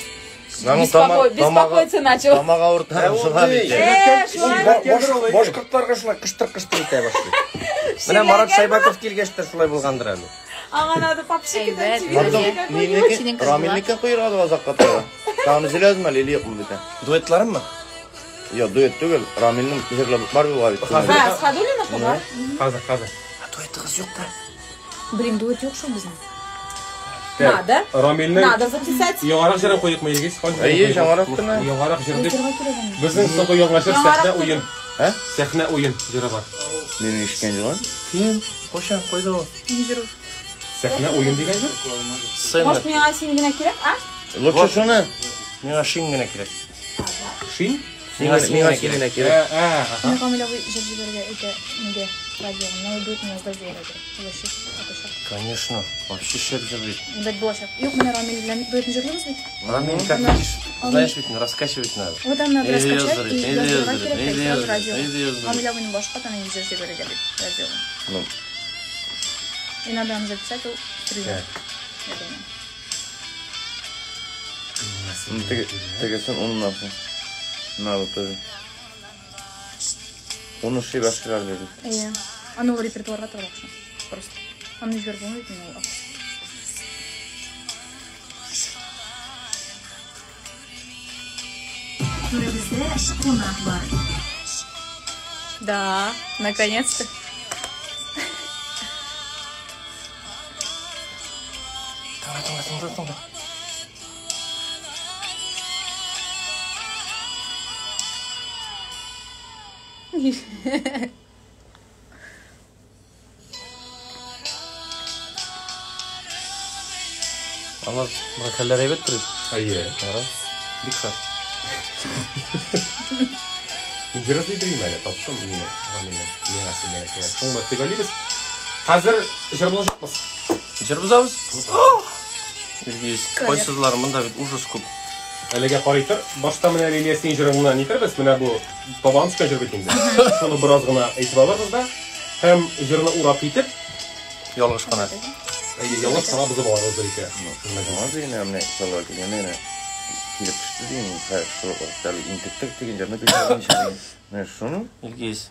Аның Беспокоиться начал. Тамак авырта, шуңа бит. Э, шулай. Башкортларга шулай кыштыр-кыштыр итә башлый. Менә Марат Шайбаков килгәч тә шулай булгандыр әле. Аңа надо попшикать Әйбәт. антивирус Потом какой-нибудь. Синең кызыла. Рамилнеке куйрады азакка таба. Тагын өзеләзме әле или юкмы бит? Дуэтларыммы? Юк, дуэт түгел, Рамилнең җырлы бар була бит. Хәзер. А, Асхадуллинныкы бар. Хәзер, хәзер. Дуэтыгыз юк та. Блин, дуэт юк шул безнең. Так, Надо. Рамилнең Надо записать. яңарак җырын куйыкмы, Илгиз? Кайсы җырын Әйе, куйык? яңарак кына. Яңарак җыр дип. Әйтергә кирәк аны. Безнең соңгы яңа җыр Яңарак сәхнә түгел. уен. Ә? Сәхнә уен җыры бар. Мин ишеткән җырым. Кем? Кайчан кайда ул? Ни җыр ул? Сәхнә уен дигән җыр? Сцена. Может, миңа син генә кирәк, а? Лучше шуны. Миңа шин генә кирәк. Шин? Миңа син Миңа генә син кирәк. генә кирәк. Ә, ә, аһа. Мин Камил абый җыр җибәрергә әйтә, нигә радиога. Новый дуэт не язда җибәрергә кирәк. Вообще, атачак. Конечно. Вообще шәп җыр бит. Әйбәт булачак. Юк, менә Рамил белән дуэтны җырлыйбыз бит. Рамиль, как видишь, знаешь, ведь раскачивать надо. Вот аны надо Әйдә раскачать яздырыйк, и әйдә яздырырга яздырыйк, кирәк әйдә тә яздырыйк, радиога. әйдә яздырыйк. Камил абыйның башка тана җыр җибәрергә дип радиога. Ну, И надо нам записать ул стрелять. Я думаю. ну, тегесен уннан соң. Надо тоже. Уны ши башкалар диде. Әйе. Аны ул репертуарга тыгырга шул. Просто. Аны җибәреп булмый бит инде ул. Түребездә кунак бар. Да, наконец-то. Тыңла, тыңла, тыңла, тыңла. Алмаз, вокаллар әйбәт тора. Әйе. Ярар. Бик шәп. Мин җыр эзли йөрим әле, таптым мине, Рамилне. Миңа син генә кирәк. Шуны да төгәллибез. Хәзер җыр булачакбыз. Җыр бозабыз? Илгиз, кайсызлар монда бит ужас күп. Әлегә карый тор. Башта менә Лилия син җырыңны нитербез? Менә бу бабам төшкән җыр бит инде. Шуны бераз гына әйтеп алырбыз да һәм җырны урап китеп, Ялгыш кына. әйе, ялгыш кына бозып алырбыз бер ике. Моңа дигән менә салга килгәндә генә килеп төште дигән, хәзер шул вакытта интектек дигән җырны көйләгән. Менә шуны. Илгиз.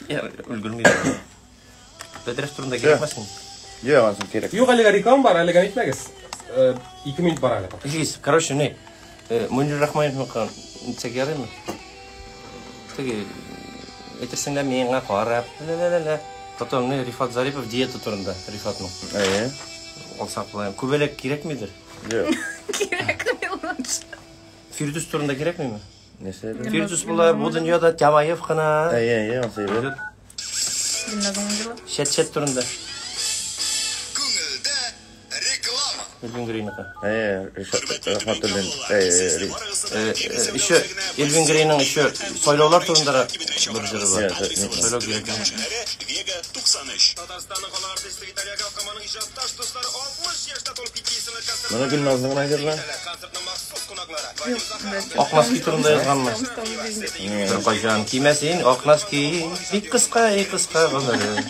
Я өлгермим. Бәдрәф турында кирәкмәсен. Юк, ансын кирәк. Юк, әлегә реклама бар, әлегә нитмәгез. 2 минут бар әле. Илгиз, короче, не. Мөнир Рахмаевныкы нитсәк ярыймы? Теге әйтерсең лә миңа карап, ла-ла-ла-ла. Потом не Рифат Зарипов диета турында, Рифатның. Әйе. Алсак була. Күбәләк кирәкмидер? Юк. Кирәкми лучше. Фирдүс турында кирәкмиме? Нәрсә? Фирдүс була бу дөньяда Тямаев кына. Әйе, әйе, ансы әйбәт. Гөлназның җыры. Шәт-шәт турында. Күңелдә реклама. Элвин Грейныкы. Әйе, Ришат Рахматуллин. Әйе, Еще Элвин Грейның еще сайлаулар турында бер җыры бар. Сайлау кирәк. Вега 93. Татарстанның халык артисты Виталий Галкаманың иҗатташ дуслары 60 яшьтә тулып китте исемле концерт. Моны Гөлназның гына җырлы. Концертның махсус кунаклары. Ак носки турында язганмы? Бер кайчан кимәсен ак носки, бик кыска, эй кыска гомере.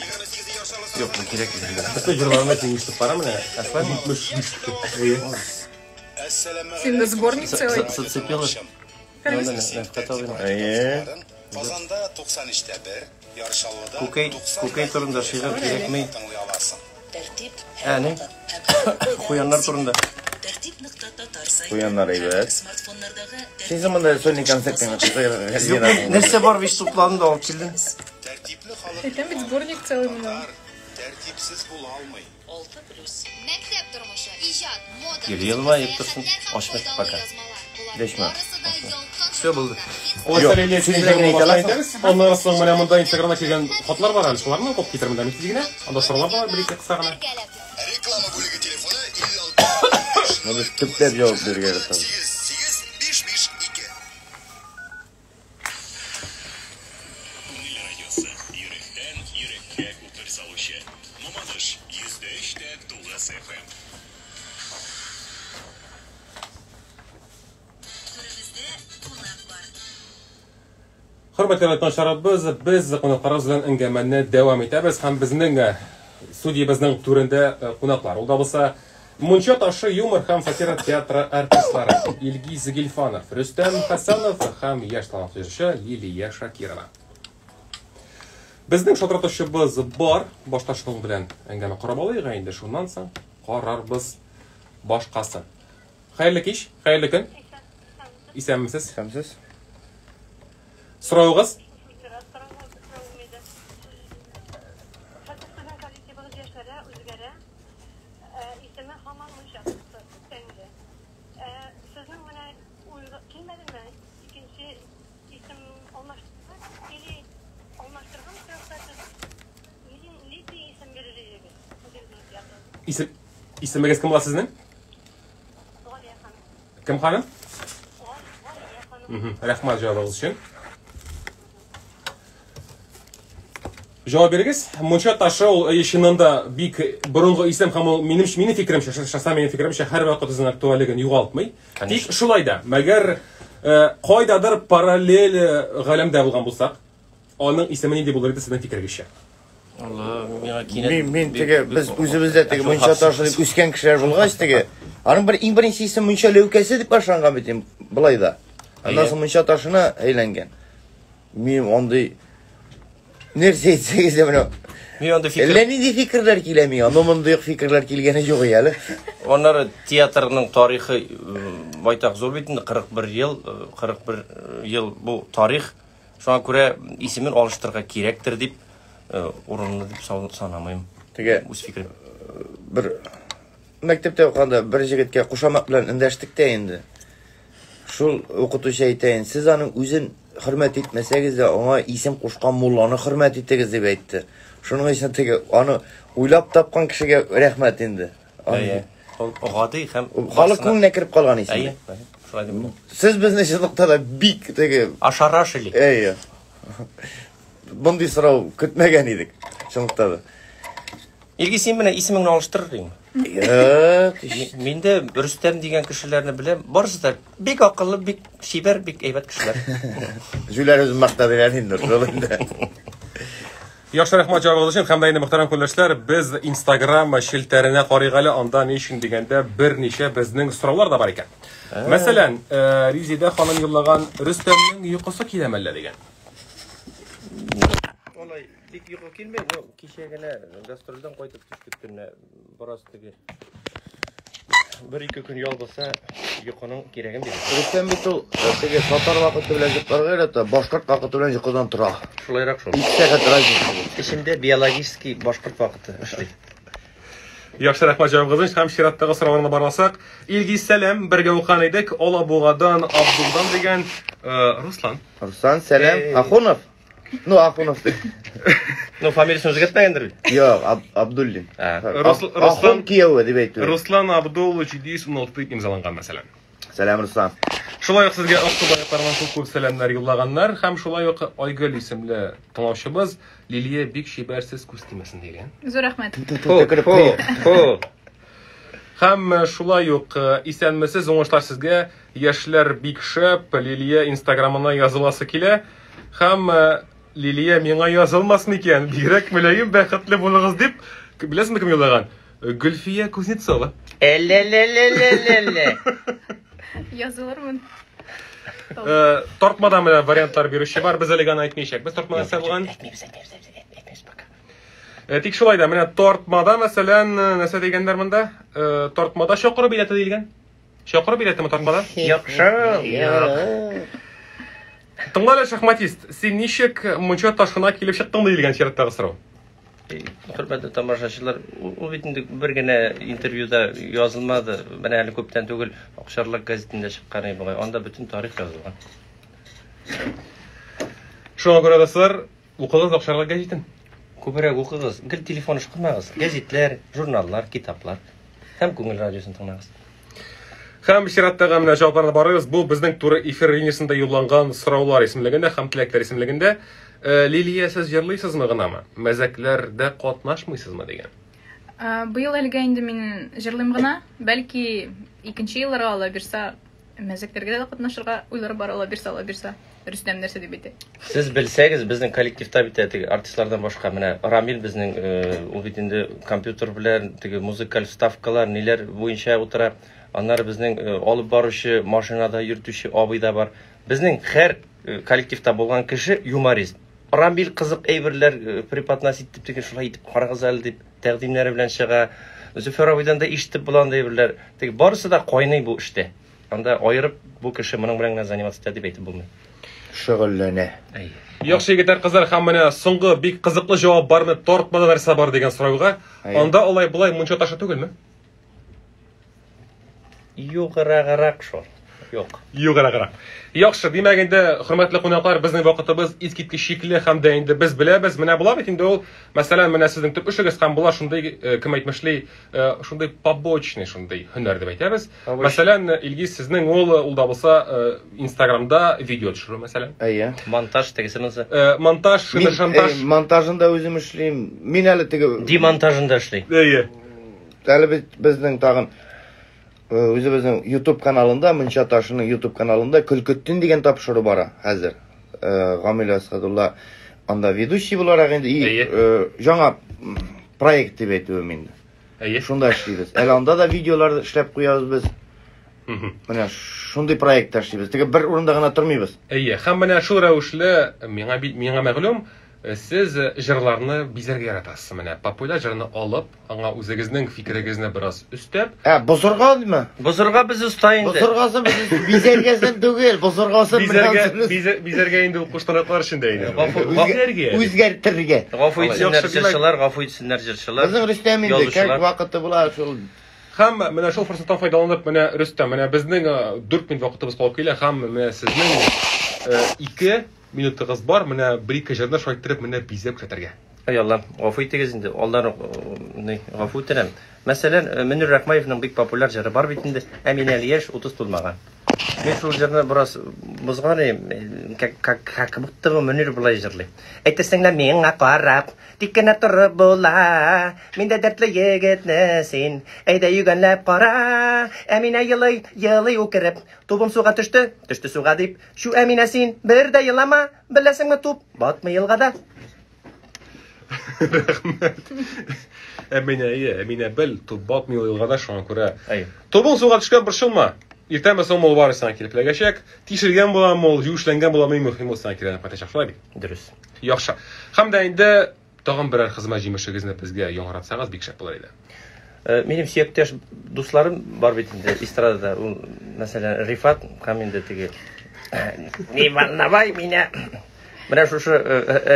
Юк, бу кирәк инде. Бөтен җырларына тиңләшеп бара менә. 75. Әйе. Син сборник целый. Зацепила. Әйе. Казанда 93-тә 1, Яр Чаллыда Күкәй, күкәй турында шигырь кирәкми. тыңлый аласың. Тәртип Ә, не? Куяннар турында. Тәртип нокта татар сайты. Куяннар әйбәт. Смартфоннардагы Син соң монда сольный концерт Юк, нәрсә бар бит тупладым да алып килдем. Тәртипле халык Әйтәм бит сборник целый менә. тәртипсез була алмый. 6 плюс. Мәктәп тормышы, иҗат, мода, Гел елмаеп торсын. Ачмый пока. Дәшмә. Все булды. Алайса Лилия син Син генә җырыңны әйтә башта аласың. әйтәбез. Аннан соң менә монда Инстаграмда килгән хатлар бар әле, шуларны укып китермен дә тиз генә. Анда сораулар бар, бер ике кыска гына. Реклама бүлеге телефоны 56 Моны без төпләп җавап бирергә яратабыз. 8 5 5 2. Күңел радиосы. Йөрәктән йөрәккә күпер салучы. Мамадыш 103.9 FM. Түребездә кунак бар. Хөрмәтле радиотыңлаучыларыбыз, без кунакларыбыз белән әңгәмәне дәвам итәбез һәм безнең студиябезнең түрендә кунаклар. Ул да булса Мунча ташы юмор һәм сатира театры артистлары Илгиз Гильфанов, Рөстәм Хәсәнов һәм яшь талантлы җырчы Лилия Шакирова. Безнең шалтыратучыбыз бар. Башта шуның белән әңгәмә корып алыйк инде, шуннан соң карарбыз башкасын. Хәерле кич, хәерле көн. Исәнмесез? Исәнмесез? Соравыгыз? Исем, исемегез кем була сезнең? Кем ханым? Рәхмәт җавабыгыз өчен. Җавап бирегез. Мунча ташы ул чыннан да бик борынгы исем һәм ул минем минем фикеремчә, шәхсән минем фикеремчә һәрвакыт үзенең актуальлеген югалтмый. Тик шулай да, мәгәр кайдадыр параллель галәмдә булган булсак, аның исеме нинди булыр иде сезнең фикерегезчә? Алла, миңа кинәт Мин, мин теге, без үзебез дә теге мунча ташы дип үскән кешеләр булгач теге, аның бер иң беренче исем мунча ләүкәсе дип башланган бит инде былай да. Аннан соң мунча ташына әйләнгән. Мин андый нәрсә әйтсәгез дә менә Мин андый фикер Әллә нинди фикерләр килә миңа, но мондый ук фикерләр килгәне юк әле. Аннары театрның тарихы байтак зур бит инде, 41 ел, 41 ел бу тарих. Шуңа күрә исемен алыштырырга кирәктер дип, урынлы дип санамыйм. Теге үз фикерем. Бер мәктәптә укыганда бер җегеткә кушамат белән эндәштек тә инде. Шул укытучы әйтә инде, сез аның үзен хөрмәт итмәсәгез дә, аңа исем кушкан мулланы хөрмәт итегез дип әйтте. Шуның өчен теге аны уйлап тапкан кешегә рәхмәт инде. Әйе. Ул гади һәм халык күңеленә кереп калган исем. Әйе, шулай дип уйлыйм. Сез безне чынлыкта да бик теге Ошарашили. Әйе. Мондый сорау көтмәгән идек, чынлыкта да. Илгиз, син менә исемеңне алыштырыр идеңме? Юк. Мин дә Рөстәм дигән кешеләрне беләм. Барысы да бик акыллы, бик чибәр, бик әйбәт кешеләр. Җүләр үзен мактады инде, шул инде. Яхшы, рәхмәт җавабыгыз өчен. Һәм дә инде, мөхтәрәм күрәләчләр, без Instagram челтәренә карыйк әле. Анда ни өчен дигәндә берничә безнең сораулар да бар икән. Мәсәлән, Резидә ханым юллаган Рөстәмнең йокысы киләме әллә дигән. Алай бик йокы килми, но кичә генә гастрольдән кайтып төштек төнлә. Бераз теге бер-ике көн ял булса, йокының кирәген бирә. Рөстәм бит ул теге татар вакыты белән йокларга ярата, башкорт вакыты белән йокыдан тора. Шулайрак шул. 2 сәгать разница. Эчемдә биологический башкорт вакыты эшли. Яхшы, рәхмәт җавабыгыз өчен. Һәм чираттагы сорауларны барласак, Илгиз сәлам, бергә укыган идек, Алабугадан, Абдулдан дигән Руслан. Руслан, сәлам. Ахунов. Ну, Ахунов дип. Ну, фамилиясын үзгәртмәгәндер бит. Юк, Абдуллин. Руслан кияве дип әйтү. Руслан Абдул 716 дип имзаланган, мәсәлән. Сәлам, Руслан. Шулай ук сезгә Аксубай якларыннан күп күп сәламнәр юллаганнар һәм шулай ук Айгөл исемле тыңлаучыбыз Лилия бик чибәрсез күз тимәсен дигән. Зур рәхмәт. Һәм шулай ук исәнмесез, уңышлар сезгә. Яшьләр бик шәп, Лилия инстаграмына языласы килә. Һәм Лилия миңа язылмас микән? Бигрәк мөлаем, бәхетле булыгыз дип, беләсезме кем юллаган? Гөлфия Кузнецова. Әллә-лә-лә-лә-лә-лә. Язылырмын. Тартмада менә вариантлар бирүче бар, без әлегә аны әйтмәячәкбез. Тартма нәрсә булган? Әйтмибез, әйтмибез, әйтмибез пока. Тик шулай да, менә тартмада, мәсәлән, нәрсә дигәннәр монда? Тартмада чакыру билеты диелгән. Чакыру билетымы тартмада? Юк шул, юк. Тыңла әле, шахматист, син ничек мунча ташына килеп чыктың диелгән чираттагы сорау. Хөрмәтле тамашачылар, ул бит инде бер генә интервьюда язылмады. Менә әле күптән түгел Акчарлак газетында чыккан иде бугай. Анда бөтен тарих язылган. Шуңа күрә, дуслар, укыгыз Акчарлак гәҗитен. Күбрәк укыгыз, гел телефон ышкымагыз. Гәзитләр, журналлар, китаплар һәм Күңел радиосын тыңлагыз. Һәм чираттагы менә җавапларны барыгыз. Бу безнең туры эфир линиясендә юлланган сораулар исемлегендә һәм теләкләр исемлегендә. Лилия, сез җырлыйсызмы гынамы? Мәзәкләрдә катнашмыйсызмы дигән. Быел әлегә инде мин җырлыйм гына. Бәлки икенче елларга Алла бирса, мәзәкләргә дә катнашырга уйлар бар, Алла бирса, Алла бирса. Рөстәм нәрсә дип әйтә? Сез белсәгез, безнең коллективта бит теге артистлардан башка менә Рамил безнең ул бит инде компьютер белән теге музыкаль вставкалар, ниләр буенча утыра. Аннары безнең алып баручы, машинада йөртүче абый да бар. Безнең һәр коллективта булган кеше юморист. Рамил кызык әйберләр преподносит итеп теге шулай итеп карагыз әле дип тәкъдимнәре белән чыга. Зөфәр абыйдан да ишетеп була андый әйберләр. Теге барысы да кайный бу эштә. Анда аерып бу кеше моның белән генә заниматься итә дип әйтеп булмый. шөгыльләнә. Әйе. Яхшы егетләр, кызлар, һәм менә соңгы бик кызыклы җавап бармы, тартмада нәрсә бар дигән сорауга. Әйе. Анда алай болай мунча ташы түгелме? Югыраграк шул. Юк. Югыраграк. Яхшы, димәк инде, хөрмәтле кунаклар, безнең вакытыбыз искиткеч чикле һәм дә инде без беләбез, менә була бит инде ул, мәсәлән, менә сезнең төп эшегез һәм була шундый, кем әйтмешли, шундый побочный шундый һөнәр дип әйтәбез. Побочный. Мәсәлән, Илгиз, сезнең ул, ул да булса, Инстаграмда видео төшерү, мәсәлән. Әйе. Монтаж тегесе монысы. Монтаж, Мин шантаж. монтажын да үзем эшлим. Мин әле теге Демонтажын да эшли. Әйе. Әле бит безнең тагын үзебезнең YouTube каналында, Мунча ташының YouTube каналында Көлкөттин дигән тапшыру бара хәзер. Гамил Асхадулла анда ведущий буларак инде и Әйе. яңа проект дип әйтүем инде. Әйе. Шунда эшлибез. Әле анда да видеолар эшләп куябыз без. Менә шундый проектта эшлибез. Теге бер урында гына тормыйбыз. Әйе, һәм менә шул рәвешле миңа миңа мәгълүм, сез җырларны бизәргә яратасыз. Менә популяр җырны алып, аңа үзегезнең фикерегезне бераз өстәп. Ә, бозырга димме? Бозырга без оста инде. Бозыргасы без бизәргәсен түгел, бозыргасын Бизәргә, бизәргә инде ул куштанаклар өчен дә инде. Бизәргә. Үзгәртергә. Гафу итсеннәр җырчылар, гафу итсеннәр җырчылар. Безнең Рөстәм инде, как вакыты була шул. Һәм менә шул форсаттан файдаланып, менә Рөстәм, менә безнең 4 минут вакытыбыз калып килә һәм менә сезнең 2 минутыгыз бар, менә бер-ике җырны шулай иттереп менә бизәп күрсәтергә. Ай Аллам, гафу итегез инде, алдан ук гафу үтенәм. Мәсәлән, Мөнир Рахмаевның бик популяр җыры бар бит инде, Ә мин әле яшь, 30 тулмаган. Мин шул җырны бераз бозган идем, как, как будто бы Мөнир болай җырлый. Әйтерсең лә миңа карап, тик кенә торып була. Мин дә дәртле егетне син, әйдә йөгәнләп кара. Әминә елый, елый үкереп, тубым суга төште, төште суга дип. Чү, Әминә син, бер дә елама, беләсеңме туп батмый елгада. Рәхмәт. Әминә, әйе, Әминә бел, туп батмый елгада, шуңа күрә. Тубың суга төшкән, борчылма. Иртәме соңмы ул бары сиңа килеп эләгәчәк. Тишелгән буламы ул, юешләнгән буламы, иң мөһиме ул сиңа кире әйләнеп кайтачак, шулай бит? Дөрес. Яхшы. Һәм дә инде тагын берәр хезмәт җимешегезне безгә яңгыратсагыз, бик шәп булыр иде. Минем сөяктәш дусларым бар бит инде эстрадада. Ул, мәсәлән, Рифат һәм инде теге Не волновай меня. Менә шушы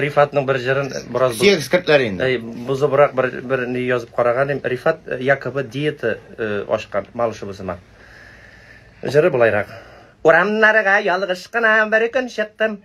Рифатның бер җырын бераз Сөяк скрипләре инде. Бозыбрак бер ни язып караган идем. Рифат якобы диета ачкан Малышева сыман. Җыры болайрак. Урамнарга ялгыш кына бер көн чыктым.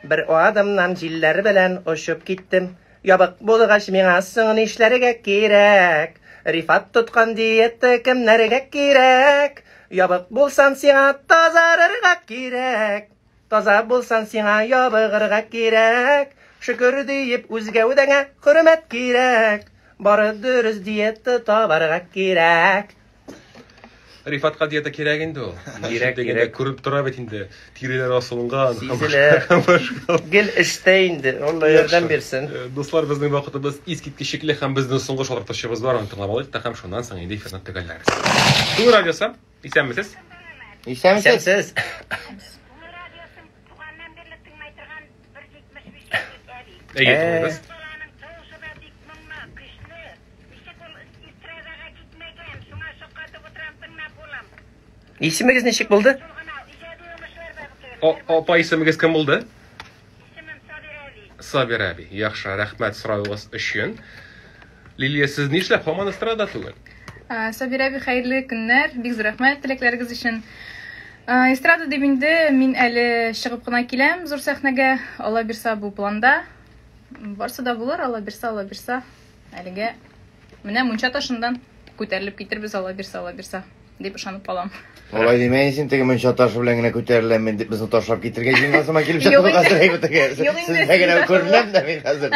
Бер адымнан җилләр белән очып киттем. Ябык булгач миңа соң нишләргә кирәк? Рифат тоткан диета кемнәргә кирәк? Ябык булсан сиңа тазарырга кирәк. Таза булсан сиңа ябыгырга кирәк. Шөкер диеп үз гәүдәңә хөрмәт кирәк. Бары дөрес диета табарга кирәк. Рифатка диета кирәк инде ул. Кирәк, Дигәндә кирәк. күреп тора бит инде. Тиреләр асылынган. Сизелә. Гел эштә инде. Алла ярдәм бирсен. Дуслар, безнең вакытыбыз искиткеч чикле һәм безнең соңгы шалтыратучыбыз бар, аны тыңлап алыйк та һәм шуннан соң инде эфирны төгәлләрбез. Күңел радиосы, исәнмесез? Исәнмесез. Исәнсез. Әйе, тыңлыйбыз. Исемегез ничек булды? Апа, исемегез кем булды? Сабира әби. Яхшы, рәхмәт соравыгыз өчен. Лилия, сез нишләп һаман эстрада түгел? Сабира әби, хәерле көннәр. Бик зур рәхмәт теләкләрегез өчен. Эстрада дип инде мин әле чыгып кына киләм зур сәхнәгә. Алла бирса, бу планда. Барсы да булыр, Алла бирса, Алла бирса. Әлегә менә мунча ташыннан күтәрелеп китербез, Алла бирса, Алла бирса, дип ышанып калам. Алай димә, син теге мунча ташы белән генә күтәреләм мин дип безне ташлап китергә җыенгансың, килеп Юк чыктым инде. хәзер әйбәтәгә. Юк инде, Сездә генә күренәм дә мин хәзер.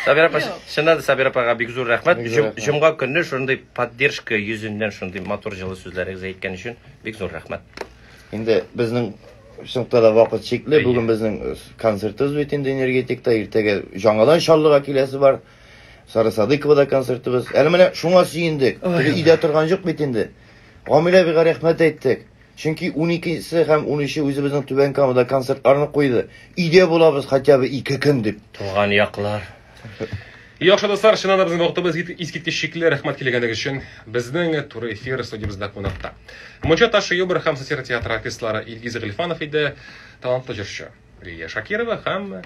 Сабира апа, чыннан да Сабира апага бик зур рәхмәт. Бик зур рәхмәт. Җомга көнне шундый поддержка йөзеннән шундый матур җылы сүзләрегез әйткән өчен бик зур рәхмәт. Инде безнең чынлыкта да вакыт чикле. Бүген безнең концертыбыз бит инде энергетикта, иртәгә яңадан Чаллыга киләсе бар. Сара Садыковада концертыбыз. Әле менә шуңа сөендек. Теге өйдә торган юк бит инде. Гамил абыйга рәхмәт әйттек. Чөнки 12-се һәм 13-е үзебезнең Түбән Камада концертларны куйды. Өйдә булабыз хотя бы 2 көн дип. Туган яклар. Яхшы дуслар, чыннан да безнең вакытыбыз искиткеч чикле. Рәхмәт килгәнегез өчен. Безнең туры эфир студиябездә кунакта. Мунча ташы юмор һәм сатира театры артистлары Илгиз Гыйльфанов иде, талантлы җырчы. Лилия Шакирова һәм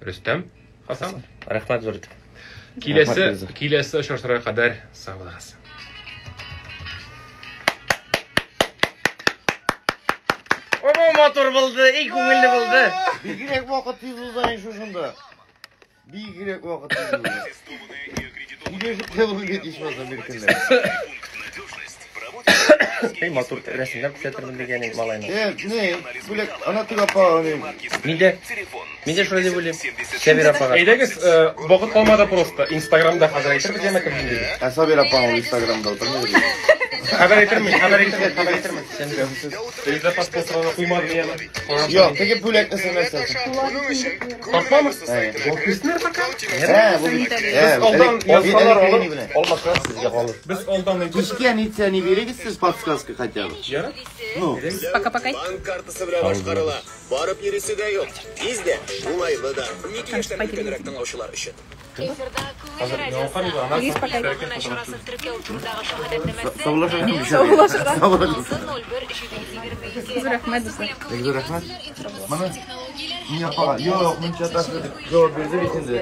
Рөстәм Хасанов. Рәхмәт зур итеп. Киләсе очрашуларга кадәр сау булыгыз. О, матур булды, и күңелле булды. Бигрәк вакыт тиз уза инде шушында. Бигрәк вакыт тиз уза. Сөйләшеп тә булмый ичмасам бер көндә. Эй, матур рәсемнәр күрсәтермен дигән инде малайны. Не, бүләк, ана теге апа, аны. Мин дә шулай дип уйлыйм. Сабира апага. Әйдәгез, вакыт калмады просто. Инстаграмда хәзер әйтербез, яме кем диде. Ә Сабира апа ул Инстаграмда утырмый. Хәбәр әйтермен, хәбәр әйтермен, хәбәр әйтермен. Бездә паспортларны куймады яме. Юк, теге бүләкне син нәрсә? Тартмамы? Әйе. Пока. Ә, бу бит. Без алдан язсалар алып, Алмаса сезгә калыр. Без алдан әйтеп. Кичкә нитсә ни бирегез сез подсказка хотя бы. Ярар. Ну, Пока-пока. Банк картасы белән башкарыла. Барып йөрисе дә юк. Тиз дә, уңайлы да. 12 яшьтән өлкәнрәк тыңлаучылар өчен. Хәзер яңа карыйбыз, аннан соң саулашырга. Саулашырга. Саулашырга. Зур рәхмәт, дуслар. Зур рәхмәт. Моны мин апага, юк, мунча ташы дип җавап бирде бит инде.